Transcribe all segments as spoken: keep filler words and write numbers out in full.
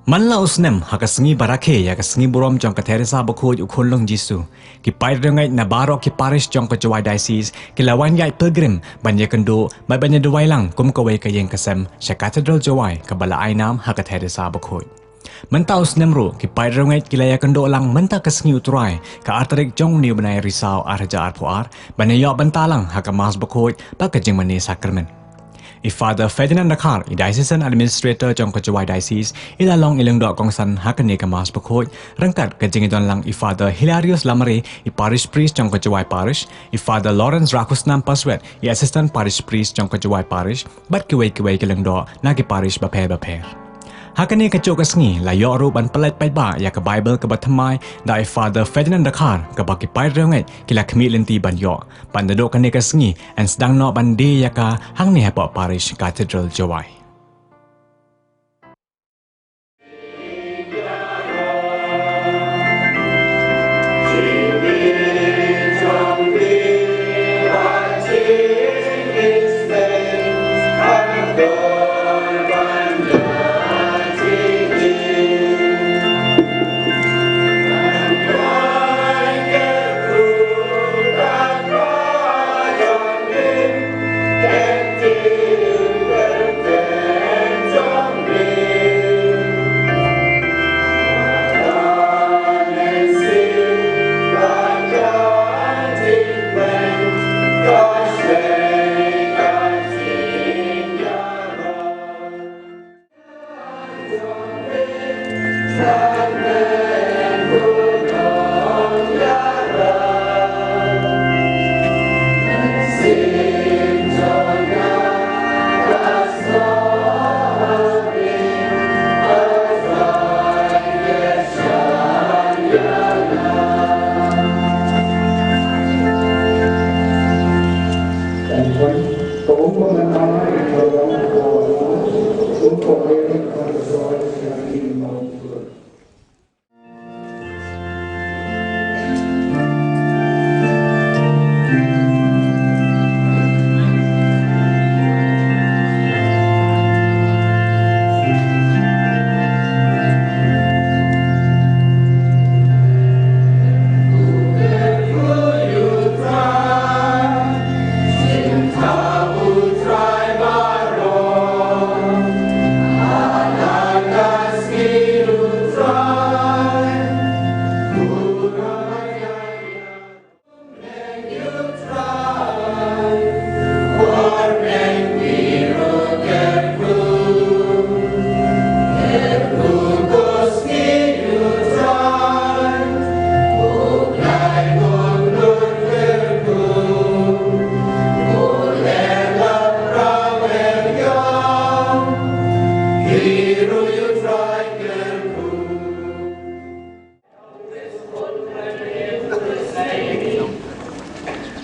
Man la u snem, ha ka sngi ba rakhe ïa ka sngi burom jong ka Theresa Bakhuid u Khunlung Jisu, ki paidriewngeit na baroh ki parish jong ka Jowai Diocese ki la wan ïaid pilgrim ban ïakynduh bad ban ïaduwai lang kum kawei ka ïing ka sem sha Cathedral Jowai kaba la ai nam ha ka Theresa Bakhuid. Mynta u snem ruh ki paidriewngeit ki la ïakynduh lang mynta ka sngi U Trai, ka ar tarik jong une u bnai Risaw ar hajar arphew ar, ban ïoh bynta lang ha ka Mass Bakhuid bad ka jingmane Sakramen. I Father Ferdinand Dkhar, i Diocesan Administrator jong ka Jowai Diocese, i la long i lyngdoh kongsan ha kane ka Mass Bakhuid, ryngkat ka jingïadon lang i Father Hilarius Lamare, i Parish Priest jong ka Jowai Parish, i Father Lawrence Rakhusnam Paswet, i Assistant Parish Priest jong ka Jowai Parish, bad kiwei kiwei ki lyngdoh na ki parish bapher bapher. Ha kane kajuh ka sngi la ïoh ruh ban pyllait paidbah ïa ka Baibl kaba thymmai da i Father Ferdinand Dkhar, kaba ki paidriewngeit ki la khmih lynti ban ïoh. Bad naduh kane ka sngi yn sdang noh ban die ïa ka hangne hapoh parish Cathedral Jowai.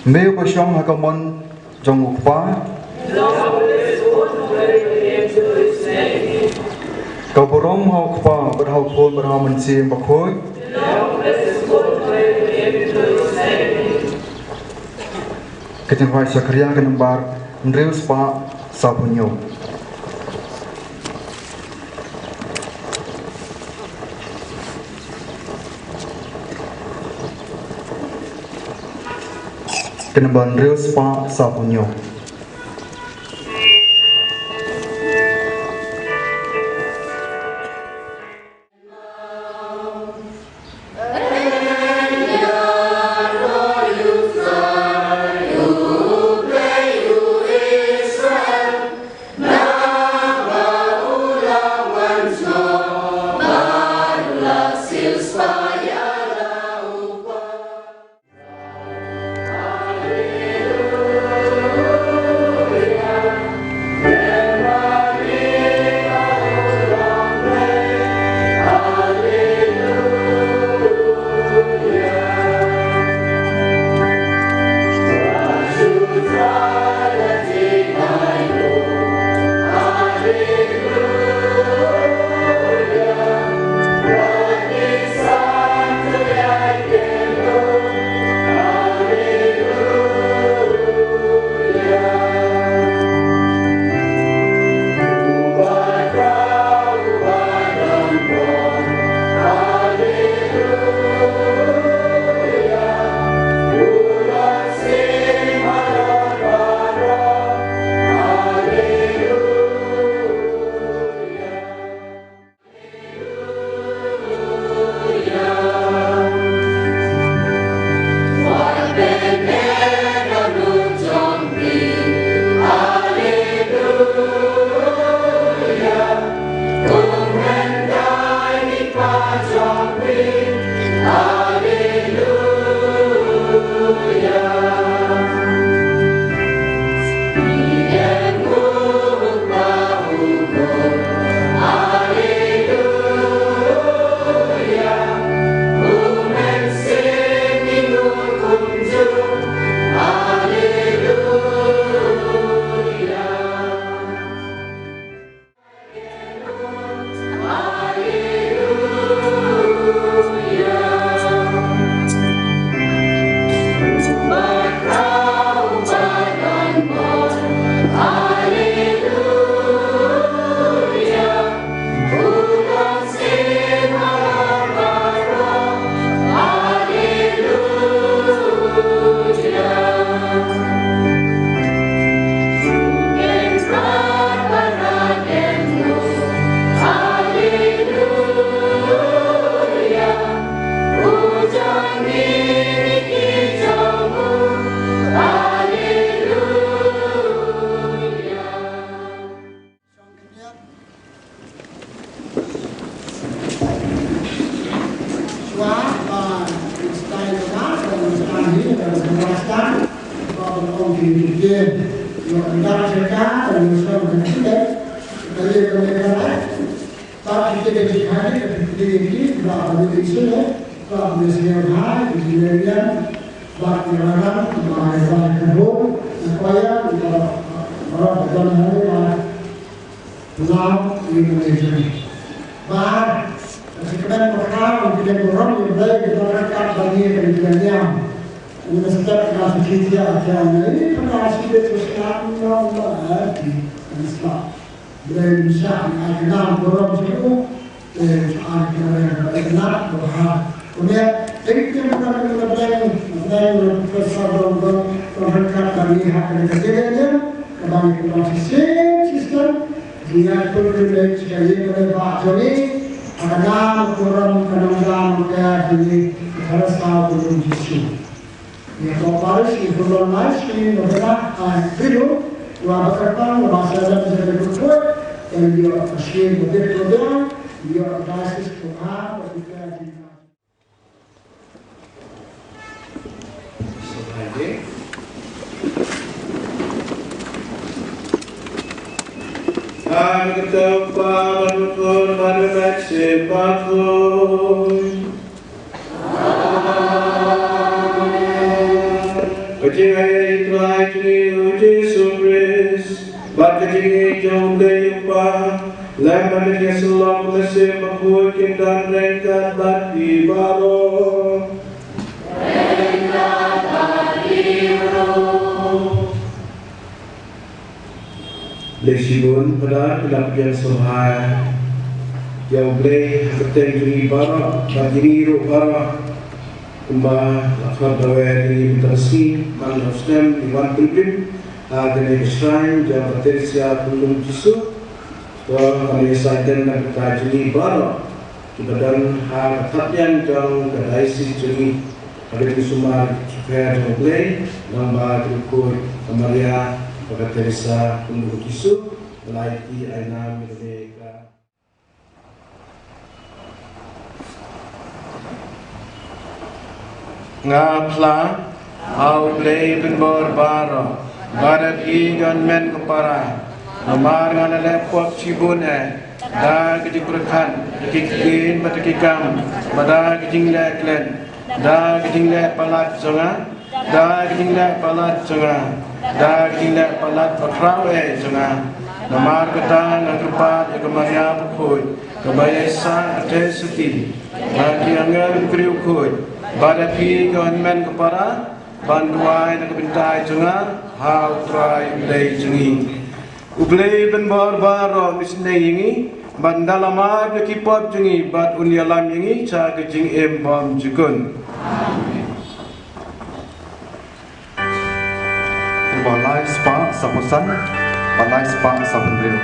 Me uba shong ha ka mon jong U Kpa. Ka burom ha U Kpa, bad ha U Khun, bad ha U Mynsiem Bakhuid. Ka jingrwai Sakaria ka nombar hynriew spah sawphew hynñiew. Ka nombar hynriew spah sawphew hynñiew. Love, we believe in. Bad, sa kmen ba ka, ong kmen ba rom ïa Blei, ba ka kat ba ngi ka ngi ka ngiam. Ong na step na sa ki tia ka ong na, ih, ka na si de tu sa na, na, na, eh, ki, ki sa. Blei ni sa, na ka na ba rom sa u, eh, sa ka na, na, na, na, na, na, Kumne, teng teng ba ka la beng, beng professor dong dong, dong ryngkat bad ngi ha kane ka jingïaid lynti, kaba ngi pynlong shisien shisien, jingïaid pilgrimage ka ïing kane ba jong ngi, ha ka nam ka ram ka nongdam ka jong ngi, ka Theresa u Jisu. Ïa ka parish ngi pynlong live stream ba ka, ah, video, wa ba ka pang, wa ba sa da jingïaid lynti, ïa ka stream ba bit ba bit, ïa ka diocese ko ha, ba ka jingïaid An ka tau pa man kun man met se pa kun. Ka jingaiei Trai jong ngi u Jisu Khrist. Bad ka jingïeit jong U Blei U Kpa, lem bad ka jingïasyllok u Mynsiem Bakhuid, kin don ryngkat bad phi baroh. Khublei shibun, Phadar, phi la pdiang sngewbha ïa U Blei ha ka kyrteng jong ngi baroh, bad jong ngi ruh baroh. Kumba la khot da u Blei ïa ngi mynta ka sngi, man la u snem ngi wan pynpin ha kane ka shrine jong ka Theresia Khunlung Jisu. To kane ka shrine na ka jong ngi baroh kiba don ha ka thapniang jong ka diocese jong ngi. Ka dei ka sumar shuker jong U Blei, nang ba ki khuid ka Maria bad ka Theresia Khunlung Jisu. Lai ti ai nam ïa kane ka Nga phla ha U Blei pynbor baroh, bad ha phi ki hynmen ki para, namar nga la leh pop shibun eh, da ka jingpyrkhat, da ki ktien bad da ki kam, bad da ka jingleh klet, da ka jingleh palat jong nga, da ka jingleh palat jong nga, da ka jingleh palat bakhraw eh jong nga. Namar kata nga kyrpad ïa ka Maria bakhuid, kaba ïaisah ka theisotti, bad ki angel bakri bakhuid, bad ha phi ki hynmen ki para, ban duwai na ka bynta jong nga ha U Trai U Blei jong ngi. U Blei pynbor baroh un isynei ïa ngi, ban da lamar na ki pop jong ngi, bad un ïalam ïa ngi sha ka jingim bymjukut. Amen. Ba lai spah saphew san, ba lai spah saphew hynriew.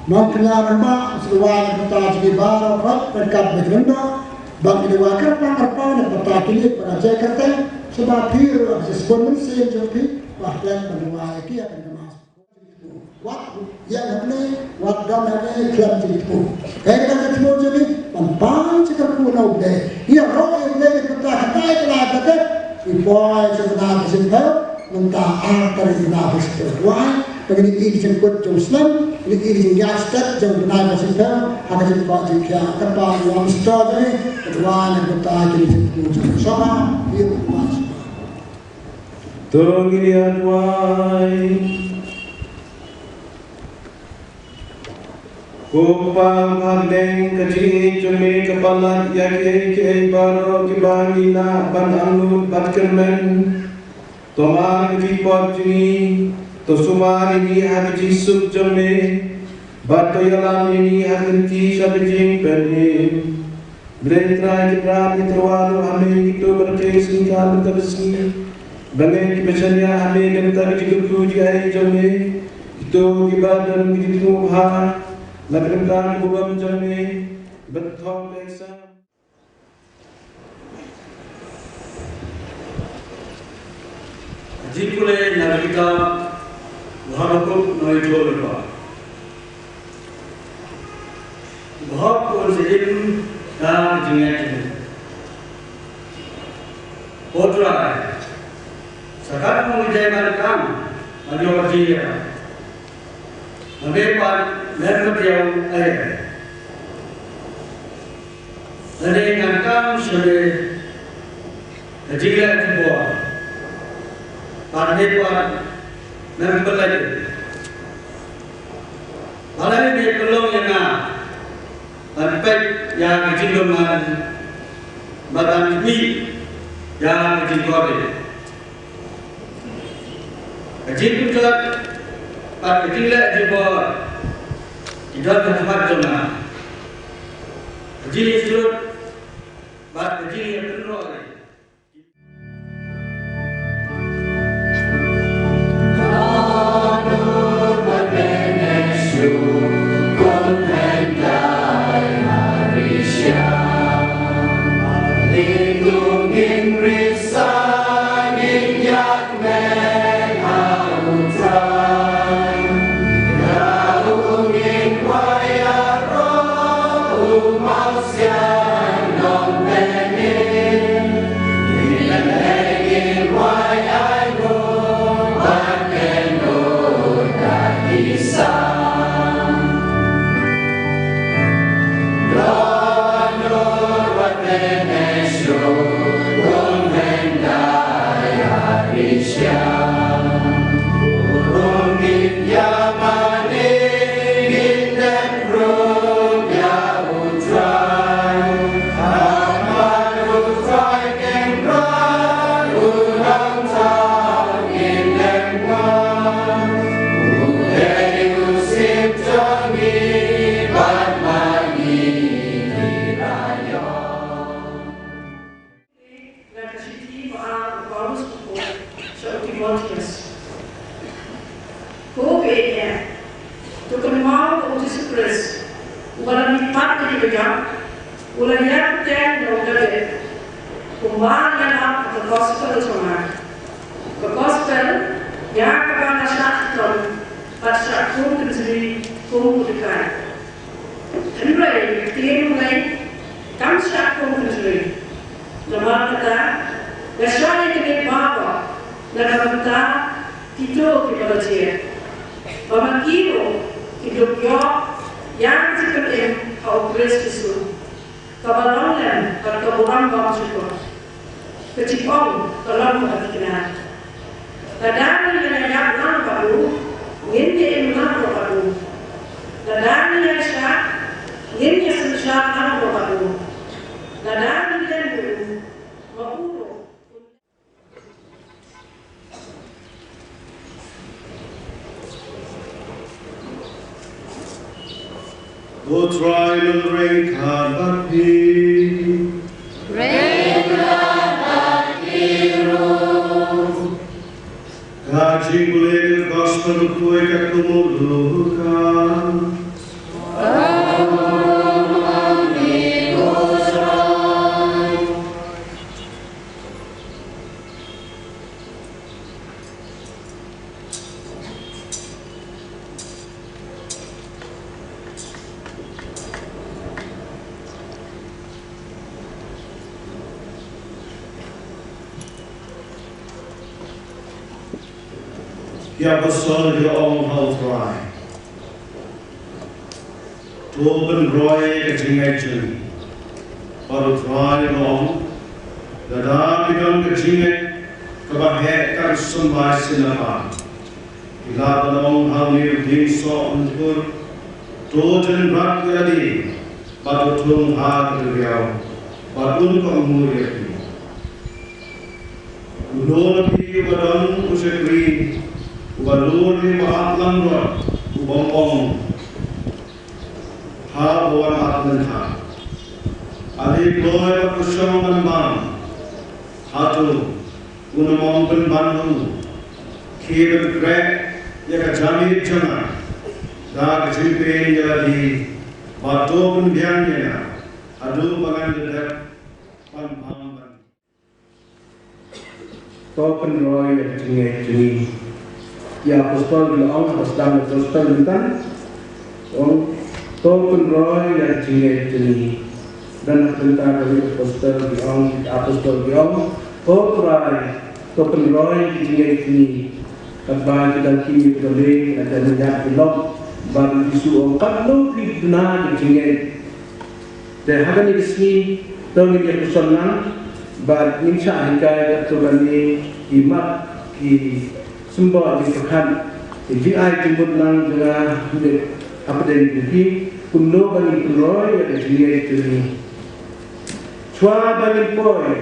Nongkylla rangbah, sngewbha ïa ka bynta jong ngi baroh, ryngkat bad ki lyngdoh, ba ngin ïa kyrpang kyrpang ïa ka bynta kine, ba ka jai kyrteng, sngewbha phi ruh, ïa ka sngewbha mynsiem jong phi, ba khlem ban ïa ki ïa ka Mass. Wat ïa hangne, wat don hangne, khlem jingthmu. Kaei kata ka jingthmu jong ngi, ban pan sha ka kyrkhu na U Blei. Ïaroh ïa U Blei, ïa ka bynta ka dei ka la ka dei. Ngi poi sha ka bnai ba shiphew, mynta ar tarik ka bnai ba shiphew. Wai, ba ngin ïohi ka jingkut jong u snem, ngin ïohi ka jingïaid stet jong u bnai ba shiphew, ha ka jingkoit jingkhiah, kyrpad ïa u Master jong ngi, ka duwai na ka bynta kine ki jingkut jong u sngewbha, ïa u Master. To ngin ïa duwai. Ko Kpa ba ha bneng, ka jingïeit jong me ka palat ïa kiei kiei baroh kiba ngi lah ban angnud bad kyrmen. To mar ka jingpop jong ngi, to sumar ïa ngi ha ka jingsuk jong me, bad to ïalam ïa ngi ha ka kynti sha ka jingpynim. Blei Trai, ki para ki tyrwa ruh ha me ngi tuh bad ki sngi ka mynta ka sngi. Ba ngeit kiba shaniah ha me na ka bynta ka jingkyrkhu jingai jong me. Kito kiba don ka jingthmu bha na ka bynta ka burom jong me. Ban thong bad sam. Jingpule na ka kitab u Habakuk nongïathuhlypa ba. Ba hok un sa im da ka jingngeit jong u. Ko Trai, sa katkum ka jingdonkam ngan ïoh jingïarap. Nangta pat mem ka diaw ai. Lane ngan kam sha me ka jingleh jingbor. Bad me pat mem pynlait. Balei me pynlong ïa nga ban peit ïa ka jingbymman bad ban khmih ïa ka jingkordit? Ka jingpynjot bad ka jingleh jingbor ki don ha khmat jong nga. Ka jingïasyrut bad ka jingïapynroi. Na ka shithi ba u Paulus u pule sha u Timotheus. Ko phi ïa, to kynmaw ba u Jisu Khrist, uba la mihpat na ki bniah, u la ïaid bteng na u David, kumba la ïalap ha ka gospel jong nga. Ka gospel ïa kaba nga shah shitom bad shah kum kynjri kum u dkhar. Hynrei ka ktien U Blei kam shah kum kynjri. Namar kata, nga shah ïa kane baroh na ka bynta kito kiba la jied, ba ma ki ruh kin ïoh ïa ka jingpynim ha U Khrist Jisu, kaba long lem bad ka burom bymjukut. Ka jingong ka long kaba thikna. Lada ngin ïa ïap lang bad u, ngin ïa im lang ruh bad u. Lada ngin ïa shah, ngin ïa synshar lang ruh bad u. Lada ngin leh bad u, ma u ruh. Ko Trai, un ryngkat bad phi. Ryngkat bad phi ruh. Ka jingpule ka gospel Ki apostol ki ong ha u Trai, to pynroi ka jingngeit jong ngi. Bad u Trai u ong, lada phi don ka jingngeit kaba heh ka symbai sinabar, phi lah ban ong ha une u dieng soh mynshuwa, to jynrat ïa lade bad to thung ha ka duriaw, bad un kohnguh ïa phi. Uno na phi uba don u shakri uba lur ne uba ap langbrot, u bym ong ha uba wan ap mynta, ale kloi bad pyrshang ban bam. Hato un ym ong pynban ha u, khie ban khreh ïa ka jingïeit jong nga da ka jingpynim ïa lade, bad to pynbiang ïa nga haduh ba ngan da dep ban bam ban To pynroi ïa ka jingngeit jong ngi. Ki apostol ki la ong, ha ka sdang ka gospel mynta, ong, to pynroi ïa ka jingngeit jong ngi. Don ha ka bynta ka ri apostol ki ong, ki apostol ki ong, O Trai, to pynroi ïa ka jingngeit jong ngi. Katba ki dang khie ki dang leh, ki dang ïap ki lok, bad u Jisu u ong, katno phi duna ka jingngeit. Te ha kane ka sngi to ngin ïa kyrshan lang bad ngin shah hikai katto katne ki mat ki symboh jingpyrkhat, ki jingai jingmut lang jong nga hapdeng jong phi, kumno ba ngin pynroi ïa ka jingngeit jong ngi. Shuwa ba ngin poi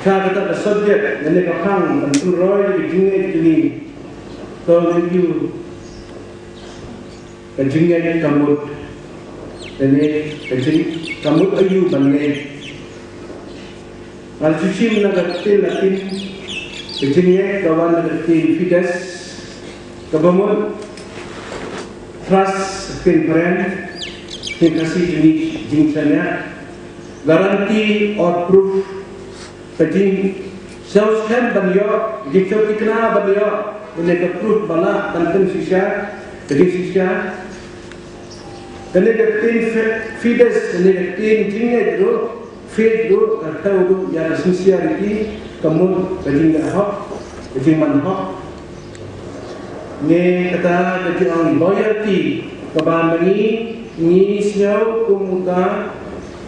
sha kata ka subject lane ka phang ban pynroi ïa ka jingngeit jong ngi, to ngin ïoh Ka jingngeit ka mut. Lane ka jing, ka mut aïu ban ngeit. Nga la shu shim na ka ktien Latin, ka jingngeit ka wan na ka ktien fides, kaba mut trust, ka ktien phareng, ka ktien Khasi jong ngi jingshaniah, guarantee or proof. Ka jingsngewskhem ban ïoh, ka jingsngewthikna ban ïoh, kane ka proof ba lah ban pynshisha, ka jingshisha. Kane ka ktien fi-, fides, kane ka ktien jingngeit ruh, faith ruh, ka thew ruh ïa ka sincerity, ka mut ka jingïahok, ka jingman hok. Ne kata ka jingong loyalty kaba ma ngi ngi sngew kum uta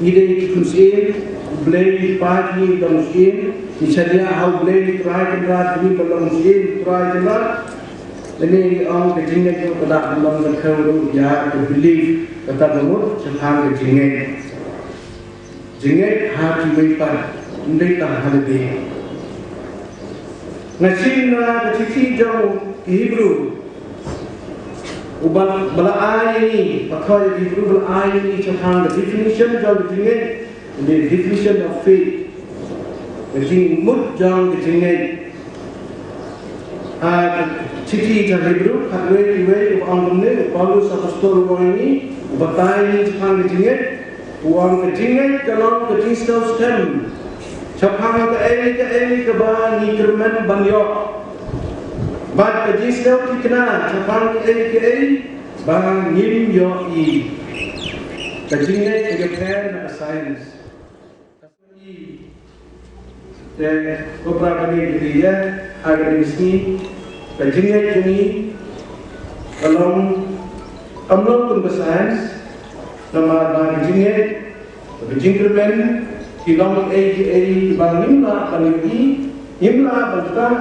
ngi dei ki khun syiem, U Blei u paid ngi u dang syiem, ngi shaniah ha U Blei Trai Kynrad ngi ba long syiem Trai Kynrad. Lane ngi ong ka jingngeit ka da ban long ka thew ruh ïa ka belief kata ka mut shaphang ka jingngeit. Jingngeit ha kiwei pat, ym dei tang ha lade. Nga shim na ka shithi jong ki Hebru, uba, ba la ai ïa ngi, ba thoh ïa ki Hebru ba la ai ïa ngi shaphang ka definition jong ka jingngeit, the definition of faith. Ka jingmut jong ka jingngeit. Ha ka shithi jong Hebru khatwei, khatwei, uba ong kumne, u Paulus apostol u ong ïa ngi, u batai ïa ngi shaphang ka jingngeit, u ong ka jingngeit ka long ka jingsngewskhem shaphang kaei kaei kaba ngi kyrmen ban ïoh, bad ka jingsngewthikna shaphang kaei kaei ba ngim ïohi. Ka jingngeit ka pher na ka science. Te ko para bangeit, ïa ha kane ka sngi ka jingngeit jong ngi ka long, kam long kum ka science, namar ba ka jingngeit, ka jingkyrmen, ki long kiei kiei ba ngim lah ban ïohi, ngim lah ban ktah,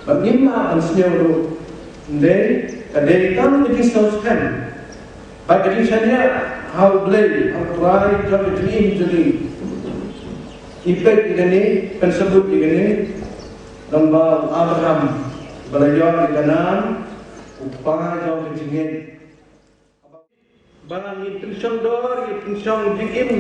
ba ngim lah ban sngew ruh. Hynrei ka dei tang ka jingsngewskhem. Bad ka jingshaniah ha U Blei, ha U Trai jong ka jingim jong ngi. Ngi peit ïa kane, pynsabut ïa kane, lyngba u Abraham, ba la ïoh ïa ka nam, u kpa jong ka jingngeit. Ba ngin pynshong dor, ngin pynshong jingim,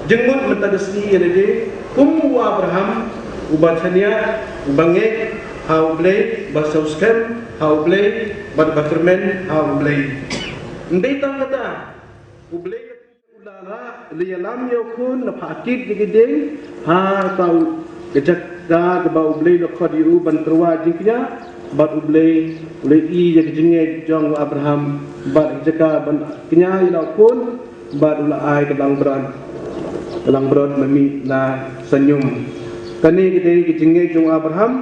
jingmut mynta ka sngi ïa lade, kum u Abraham, uba shaniah, uba ngeit ha U Blei, ba sngewskhem, ha U Blei bad ba kyrmen ha U Blei. Ym dei tang kata, U Blei u la, la ïalam ïa u khun na pha kit ïa ki dieng ha ka, ka jaka kaba U Blei u la khot ïa u ban tyrwa jingkñia, bad U Blei u la ïohi ïa ka jingngeit jong u Abraham, bad ka jaka ban kñia ïa la u khun, bad u la ai ka langbrot, ka langbrot ma mih na sñium. Kane ka dei ka jingngeit jong u Abraham,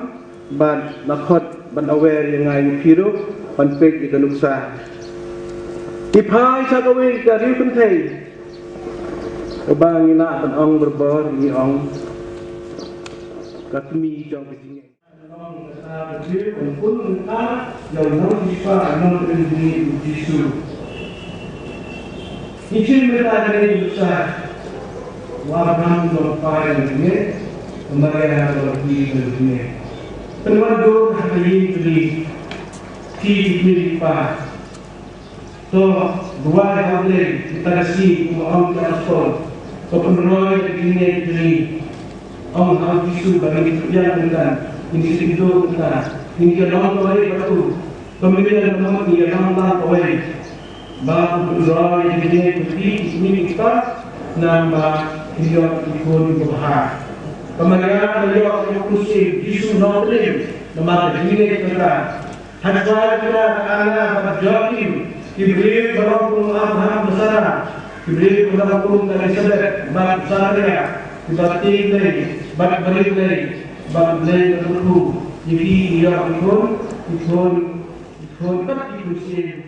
bad la khot ban aware ïa nga ïa phi ruh ban peit ïa ka nuksa. Ki phai sha kawei ka riew kynthei, uba ngi lah ban ong barabor, ngi ong ka kmie jong ka jingngeit. Ngi shim mynta kane ka nuksa, u Abraham u don phai na jingngeit, u Maria u don phai na jingngeit. Pynwan dur ha ka ïing jong ngi, ki kmie ki kpa. To duwai ha U Blei mynta ka sngi, kum u ong u apostol, to pynroi ïa ka jingngeit jong ngi. Ong ha U Jisu ba ngin sa biang mynta, ngin sa ïoh mynta, ngin ïa long kawei bad u. Kumne ngin ïa long lang kawei. Ba u pynroi ïa ka jingngeit jong phi, ki kmie ki kpa, namar ba kin ïoh ki khun kiba bha. Ka Maria ka ïoh ïa u Jisu Nongpynim namar ka jingngeit jong ka. Hashwa jong ka Anna bad Joakim, ki briew ba long kum u Abraham bad Sara, ki briew ba long kum ka Elisabet bad u Sakaria, kiba tieng Blei bad kiba riewblei, bad U Blei u la kyrkhu ïa ki, ki ïoh ki khun, ki khun, ki khun bad ki khun syiem.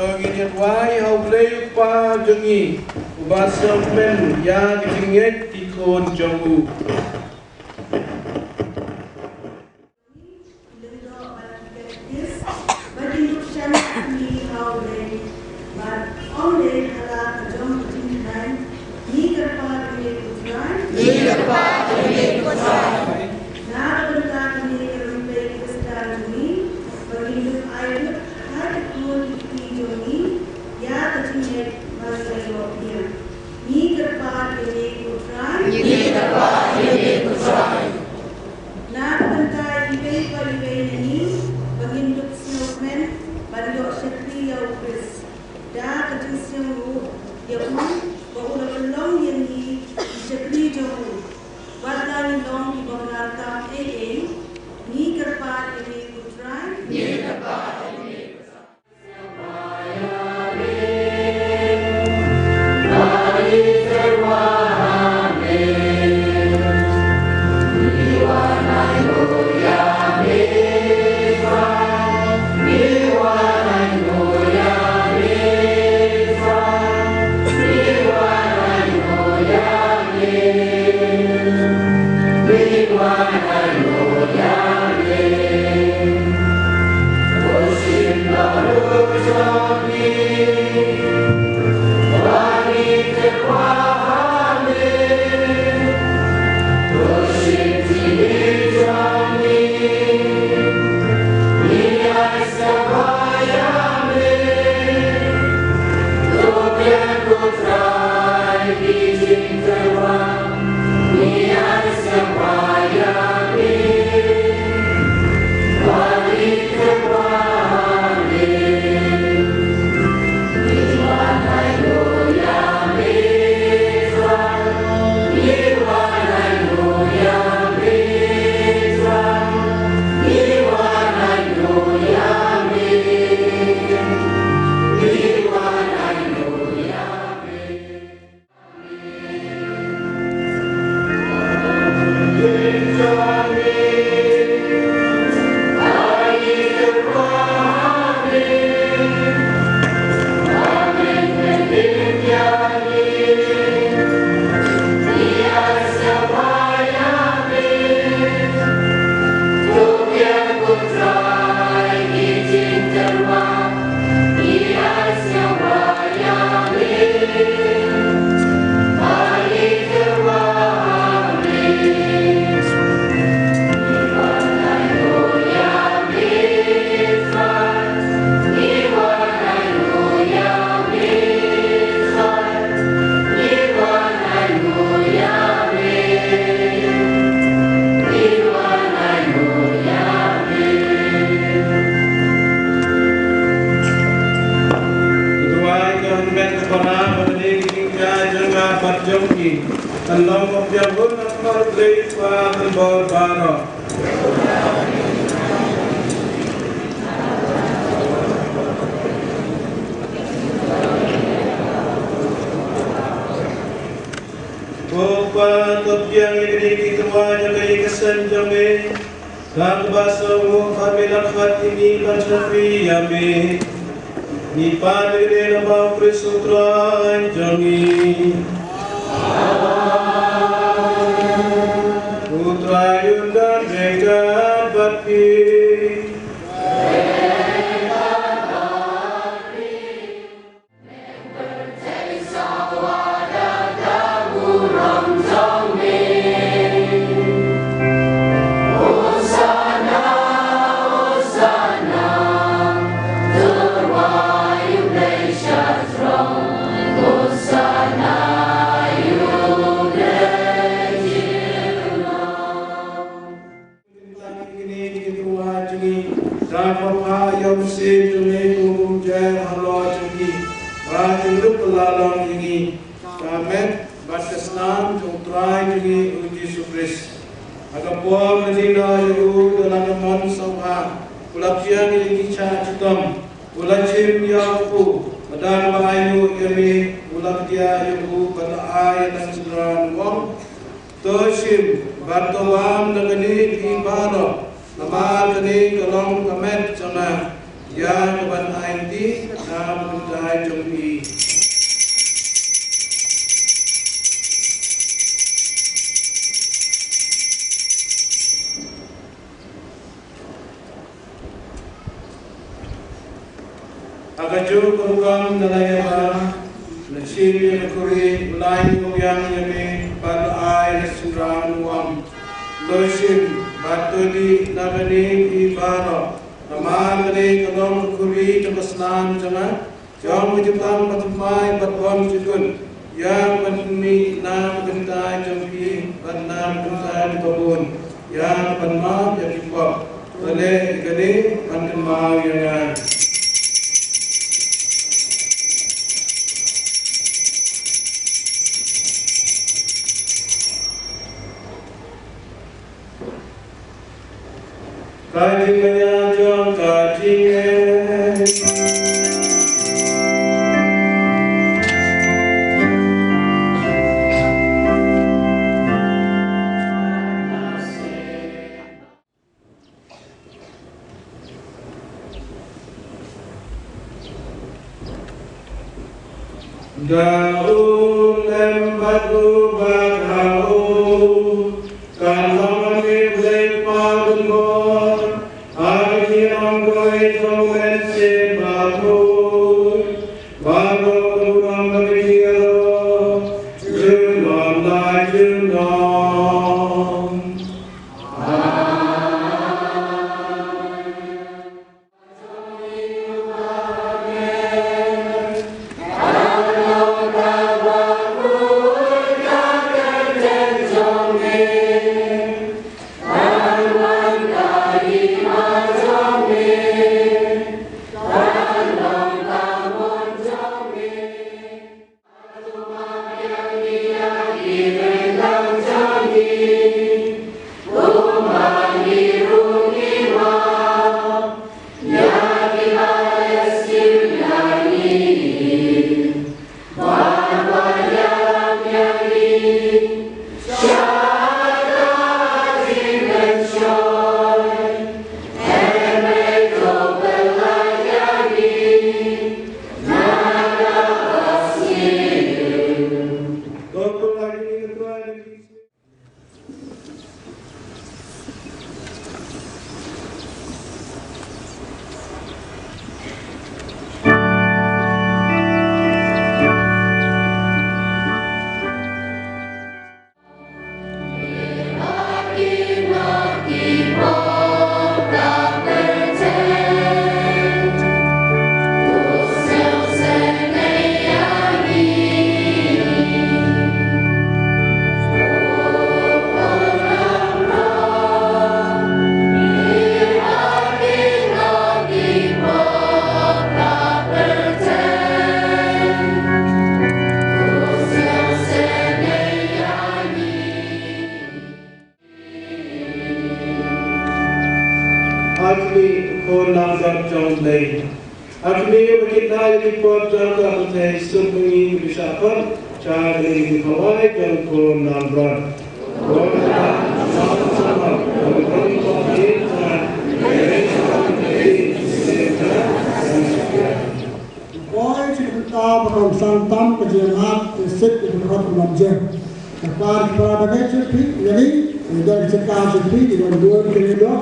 To ngin ïa duwai ha U Blei U Kpa jong ngi, uba sngewkmen ïa ka jingngeit ki khun jong u. Lyngdoh bad ki katekis ba kin dup shaniah ïa ngi ha U Blei. Bad ong lei ha la ka jong ka jingkyrpad, ngi kyrpad ïa me ko Trai. Ngi kyrpad ïa me ko Trai. Na ka bynta kane ka rympei Khristan jong ngi, ba ngin dup ailad ha ki khun ki kti jong ngi ïa ka jingngeit ba ngi la ïoh biang. Ngi kyrpad ïa me ko Trai. Ngi kyrpad ïa me ko Trai. Na ka bynta iwei pa iwei na ngi, ba ngin dup sngewkmen ban ïoh shakri ïa U Khrist da ka jingsngewnguh ïa u, ba u la pynlong ïa ngi ki shakri jong u. Kan long ka biang hun na khmat Blei Kpa kan bor baroh. Ko Kpa, to biang ïa kine ki tnga jong ka ïing ka sem jong me. Tang ba sngewbha me la khot ïa ngi ban shakri ïa me. Ngi pan ïa kane lyngba U Khrist U Trai jong ngi. U Trai un don ryngkat bad phi. Kine ki tuha jong ngi, da kaba phah ïa u Mynsiem jong ngi kum u bynriew halor jong ngi, ba jingdup la long jong ngi, ka met bad ka snam jong U Trai jong ngi U Jisu Khrist. Ha ka por ba ngi la ïa u da la ka mon sngewbha, u la pdiang ïa ki shah shitom, u la shim ïa u kpu, ba dang ba ainguh ïa me, u la pdiang ïa u bad la ai ïa tang shynrang u ong, To shim bad to wan na kane phi baroh, namar kane ka long ka met jong nga, ïa kaban ai lynti na ka bynta jong phi. Ha kajuh ka rukom da la ïa ba, la shim ïa ka khuri, u la ïa u biang ïa me, bad la ai ïa ka shynrang u ong, To shim bad to dih na kane phi baroh, namar kane ka long ka khuri jong ka snam jong nga, jong ka jutang bathymmai bad bymjukut, ïa kaban pynmih na ka bynta jong phi bad na ka bynta jong ka bun, ïa kaban map ïa ki pop. To leh ïa kane ban kynmaw ïa nga. Ka jingmaya jong ka jingeh. Da u lem bad u bad ha u, kan long ha me Blei Kpa Baibor, ha ka jingïarap jong u Mynsiem Bakhuid, baroh ka burom bad ka jingïaroh, junom la junom. Hakmih, ko Nongburom jong U Blei. Hakmih, ba kin ai ki por jong ka pyrthei suk ma ngi ki bishar khot, sha kane ka jingkhawai jong ko Nongburom. Ko Nongburom, ko Nongburom, ko Nongburom. Poi sha ka bynta ba kan sdang tam ka jingïaid, te suk ïa ka khot u Nongburom. Ka par ki para bangeit jong phi, ïa ngi, ïa ka jingkyrkhu jong phi, ïa ka duwai ka ri doh,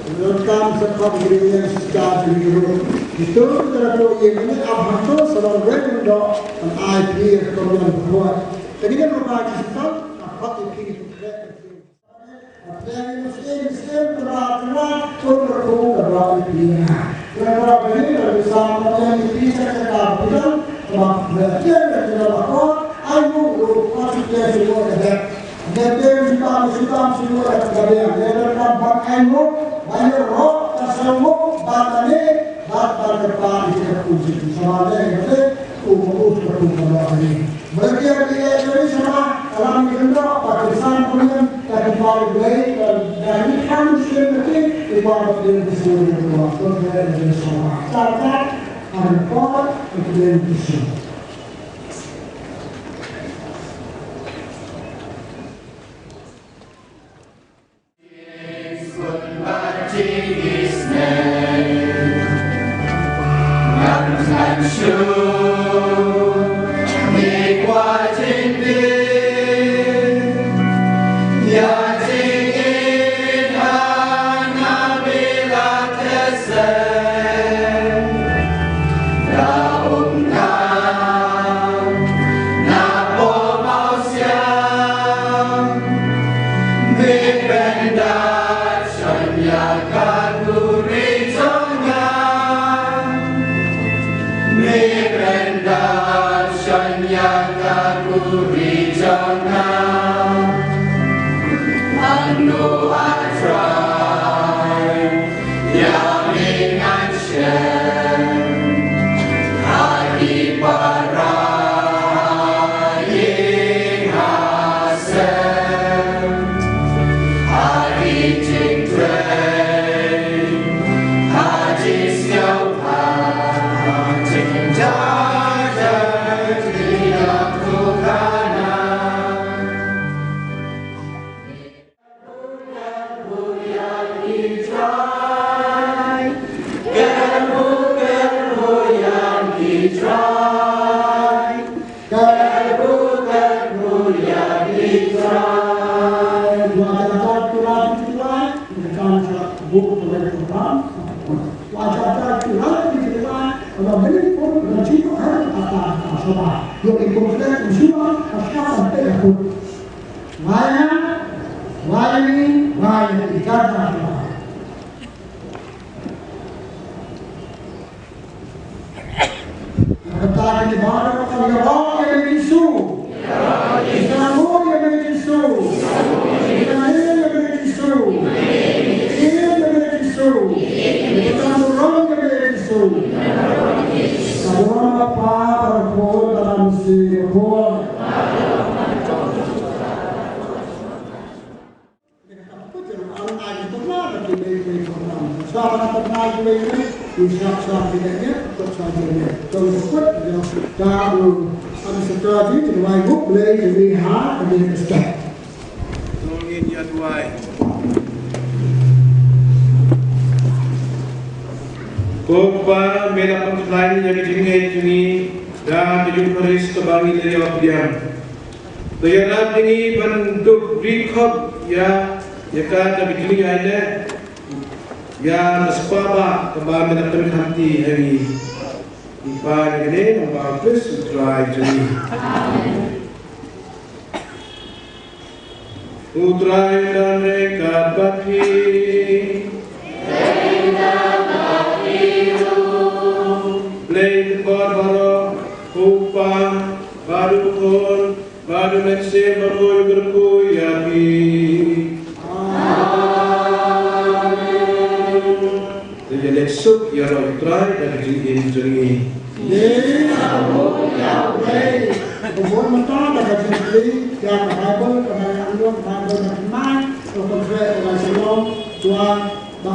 ïa ka donkam sa khot ïa ka ri, ïa ka jingkyrkhu jong phi ruh. Ïa to ka ra ko ïa ngi ap hangto sa long red doh, kan ai phi ïa ka kyrdan ka khot. Ka dei ka ba ki sdang, ka khot ïa phi ka kyrdan ka ri. Ba ki ïa ki ïa ki sama, alam ki kyndoh, ba ki san pynlong, ba ki pynlong, ba ki san pynlong, ba ki pynlong, ba ki pynlong, ba ki pynlong, ba ki pynlong, ba ki pynlong, ba ki pynlong, ba ki pynlong, ba ki pynlong, ba ki pynlong. Ko Kpa, me la pynkylla ïa ka jingngeit jong ngi da ka Eucharist kaba ngi la ïoh pdiang. To ïarap ïa ngi ban dup ri khop ïa, ïa ka da ka jingïaineh ïa ka spah bah kaba me la pynkhapti ha ngi. Ngi pan ïa kane lyngba U Khrist U Trai jong ngi. U Trai un don ryngkat bad phi. Blei Kynrad baroh, U Kpa, bad U Khun, bad U Mynsiem Bakhuid un kyrkhu ïa phi. Amen. To ïaleit suk ïaroh ïa U Trai da ka jingim jong ngi. Ïa U Blei. Kumba mynta da ka jingkylli ïa ka Baibl, ka Baibl, ka Baibl ka thymmai, ka Baibl ka Shalom, Tuan, ba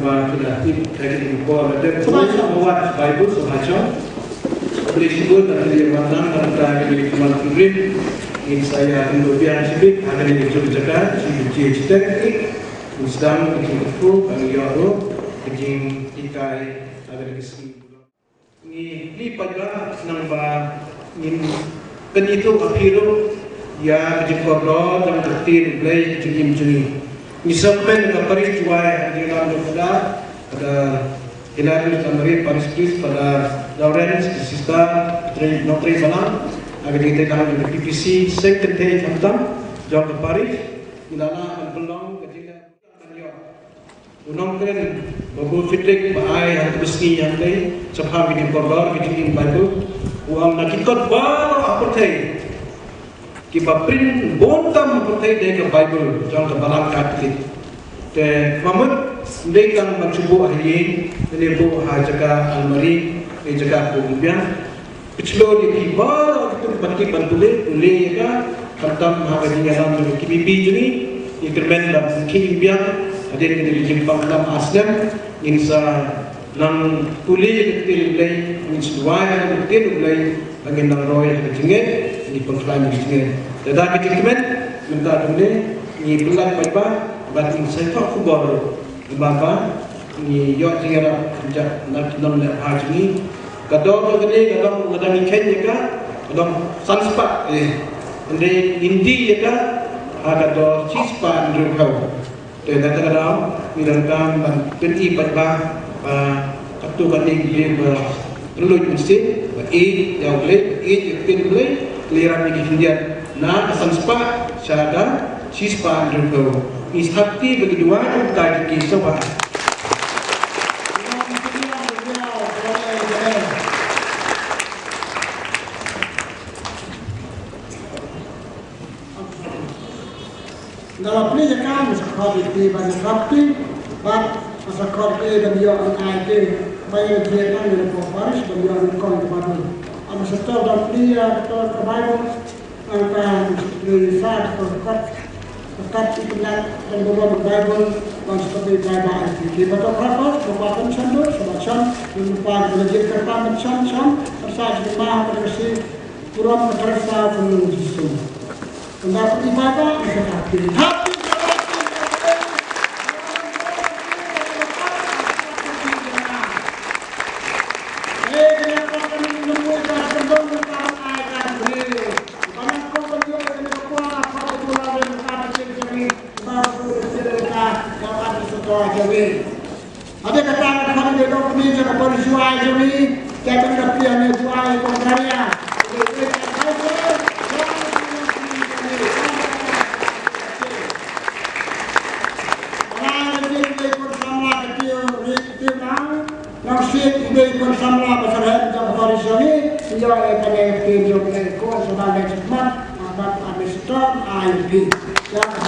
kumba phi la tip ha kine ki por, la dep sngewbha wad Baibl sngewbha shong. Khublei shibun na phi ïa wan lang na ka bynta kine ki jingwan pilgrim. Ngin sa ïa kynduh biang shibit ha kane ka jaka, shi bynta shi teng ki. Ngin sdang ka jingkyrkhu, ban ïoh ruh ka jinghikai ha kane ka sngi. Ngi plie paidbah nang ba ngin pynithuh ha phi ruh ïa ka jingkordor jong ka ktien U Blei ka jingim jong ngi. Ngi sngewkmen ka parish Jowai ha ka jingïalam jong u Father Hilarius Lamare, parish priest, Father Lawrence, sister, Nongtrei Balang, ha ka jingïatreilang jong ka P P C, seng kynthei khamtam jong ka parish. Ngi la lah ban pynlong ka jingleh U nongkren Babu Frederick ba ai ha kaba sngi hangtei shaphang ka jingkordor ka jingim Baibl, u ong na ki kot baroh ha pyrthei, kiba print bun tam ha pyrthei dei ka Baibl jong ka Balang Katholik. Te kumno ym dei tang ban shu buh ha ïing ne buh ha jaka almari ne jaka buh biang. Pynslem ïa ki baroh kitu ba tip ban pule, pule ïa ka, khamtam ha ka jingïalam jong ki K B B jong ngi, ngi kyrmen ban khie biang, hadien kane ka jingpang lam ha snem, ngin sa nang pule ïa ka ktien U Blei, ngin sa duwai ïa ka ktien U Blei, ba ngin nang roi ïa ka jingngeit, ngin pynkhlaiñ ïa ka jingngeit. Te da ka jingkmen, mynta kumne, ngi pynlait paidbah, bad ngin sa ïathoh khubor ruh. Namar ba ngi ïoh jingïarap kynjah na ki nongleh bha jong ngi. Ka dor jong kane ka dang, ka dang ngi kheiñ ïa ka, ka dang san spah, eh. Hynrei ngin die ïa ka ha ka dor shispah hynriewphew. Te kata ka daw ngi donkam ban pyni paidbah ba katto katne ki briew ba pynluid mynsiem, ba ïeit ïa U Blei, ba ïeit ïa ka ktien U Blei, ki la ïarap ïa ki khyndiat na ka san spah sha ka shispah hynriewphew. Ngi sngap kti bad ngi duwai kumta ïa ki, sngewbha. Nga la plie ïa ka, nga sa khot ïa ki ban ïarap ki, bad nga sa khot ïa ki ban ïoh ban ai ki, ba ïa ki ïa ka, ïa ka parish ban ïoh ban kong ka Baibl. Nga sa tor ban plie ïa ka tor ka Baibl, nangta nga sa plie ïa sa ka tor ka kot, ka kot ki kynat ban burom ka Baibl, ban sa plie Baibl ai ki. Ki ba tor ka kot, ba kwah ban shon ruh, sa ba shon, ïa ki ba la jied kyrpang ban shon, shon, sa ki ma, ka si, burom ka Theresa, ka Jisu. Ynda phi ïa ka, ïa ka, ïa ka. Ade kata ka kham de dok ni jaka parish Jowai jong ngi, jaka ka pia ne Jowai Kontaria. Nang siet i dei kon samla ba sarhem jong ka parish jong ngi, ïa e kane ka ktien jong e ko sa ba ne chikmat, ba a Mister I P. Ïa ka